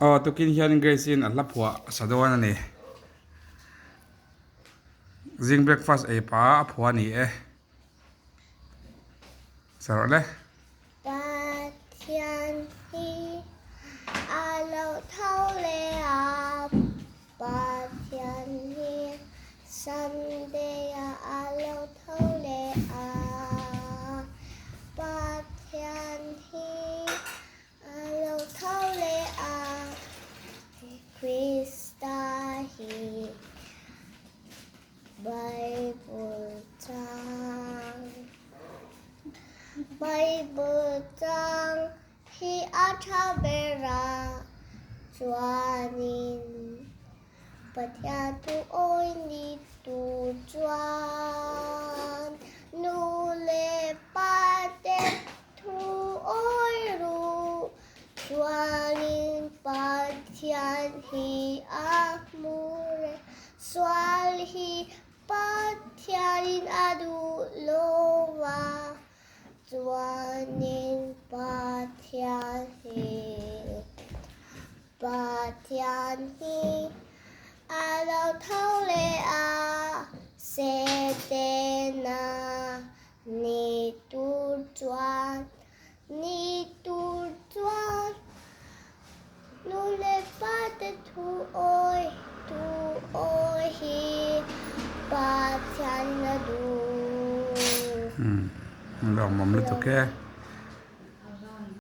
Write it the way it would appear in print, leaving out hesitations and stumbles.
Aw tukin hian Grace in a hla phuah a sa dawn a ni. Zing breakfast ei pah a phuah a ni e. Sa rawh le. Pathian hi a lo tho leh a, Pathian hi Sunday ah a lo tho leh a, Pathian hi a lo tho leh a, Krista hi Bible chang Bible chang hi a tha ber a, chuanin Pathian thu awi ni tur chuan nu leh pa te thu awi ru chuanin Pathian hi a hmu reng. Sual hi Pathianin a duh lo a, chuanin Pathian hi Pathian hi a lo tho leh a, Setana ni tur chuan Ni tur chuan nu leh pa te thu awi thu awi hi Pathian a duh. Umm lawmawm lutuk e.